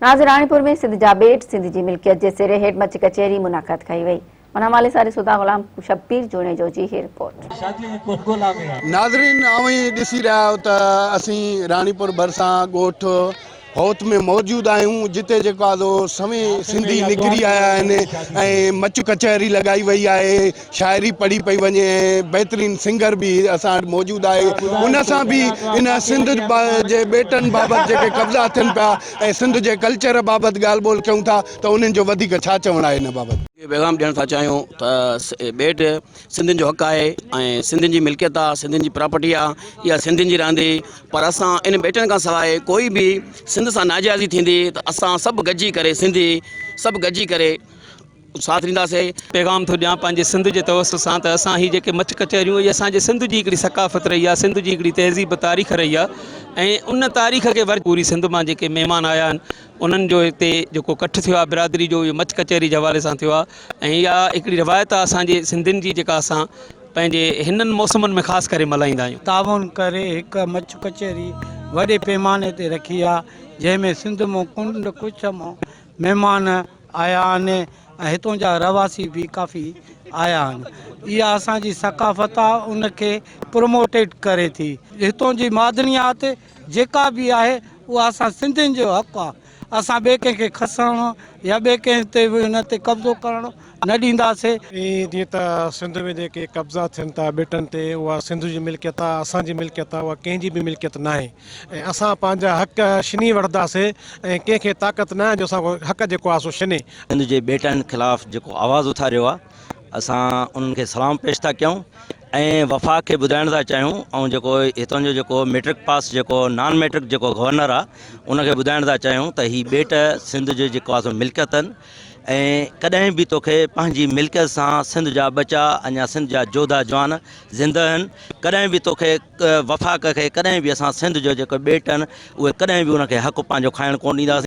ناظر راڻيپور ۾ سنڌ جا ٻيٽ سنڌ جي ملڪيت جي سري هيٺ مچ ڪچهري منعقد ڪئي وئي. ان حوالي سان ڏسو ٿا غلام شبير جوڻيجو جي هي رپورٽ. ناظرين اوهين ڏسي رهيا آهيو ته اسين راڻيپور ڀرسان ڳوٺ هوت ۾ موجود آهيون جتي جيڪو آهي سو سوين سنڌي نڪري آيا آهن ۽ مچ ڪچهري لڳائي وئي آهي شاعري پڙهي پئي وڃي ۽ بهترين سنگر به اسان وٽ موجود آهي ان سان به ان سنڌ جي ٻيٽن بابت جيڪي قبضا ٿين پيا ۽ سنڌ جي ڪلچر بابت ڳالهه ٻولهه ڪيون ٿا ته انهن جو وڌيڪ ڇا چوڻ آهي ان بابت. اهو پيغام ڏيڻ ٿا چاهيون ته ٻيٽ سنڌين جو حق آهي ۽ سنڌين جي ملڪيت آهي سنڌين جي پراپرٽي آهي اها سنڌين جي رهندي پر اسان ان ٻيٽن کان سواء ڪوئي به سنڌ سان ناجائزي ٿيندي ته اسان سڀ گڏجي ڪري سنڌي سڀ گڏجي ڪري ساٿ ڏينداسين. پيغام ٿو ڏيان پنهنجي سنڌ جي توسط سان ته اسان هي جيڪي مچ ڪچهريون اهي اسان جي سنڌ جي هڪڙي ثقافت رهي آهي سنڌ جي هڪڙي تهذيب تاريخ رهي آهي ۽ ان تاريخ کي ور پوري سنڌ مان جيڪي مهمان آيا آهن انهن جو هتي جيڪو ڪٺ ٿيو آهي برادري جو اهو مچ ڪچهري جي حوالي سان ٿيو آهي ۽ اها هڪڙي روايت آهي اسان جي سنڌين جي جيڪا اسان پنهنجي هنن موسمن ۾ خاص ڪري ملهائيندا آهيون. تعاون ڪري هڪ مچ ڪچهري وڏي پيماني تي رکي آهي جنهن ۾ سنڌ مان ڪنڊ ڪڙڇ مان مهمان آيا آهن ۽ هتون جا رهواسي به ڪافي آيا آهن. اها اسان جي ثقافت آهي ان کي پروموٽيڊ ڪري ٿي. هتون جي معدنيات جيڪا به آهي اها اسان سنڌين جو حق آهي. اسان ٻئي ڪنهن کي کسڻ يا ٻئي ڪنهن تي به ان تي قبضو ڪرڻ نه ڏينداسين. ائين جيئن ته سنڌ ۾ جيڪي قبضا ٿين ٿا ٻيٽن تي اها سنڌ جي ملڪيت آهي اسان جي ملڪيت آهي اها ڪنهن جي به ملڪيت ناهي. ۽ اسان پنهنجا حق شني وٺنداسين ۽ ڪنهن کي طاقت ناهي جو اسان کان حق جيڪو آهي سو شني. سنڌ جي ٻيٽن خلاف جيڪو آواز اٿاريو آهي اسان انهن کي سلام پيش ٿا ڪيون ۽ وفاق کي ٻڌائڻ ٿا چاهيون ۽ جيڪو هتان جو جيڪو ميٽرڪ پاس جيڪو نان ميٽرڪ جيڪو گورنر آهي ان کي ٻڌائڻ ٿا چاهيون ته هي ٻيٽ سنڌ جو جيڪو آهي سو ملڪيت آهن ۽ ڪڏهن به توکي پنهنجي ملڪيت سان سنڌ جا ٻچا اڃا سنڌ جا جوڌا جوان زنده آهن ڪڏهن به توکي وفاق کي ڪڏهن به اسان سنڌ جو جيڪو ٻيٽ آهن اهي ڪڏهن به ان کي حق پنهنجو کائڻ ڪونه ڏينداسين.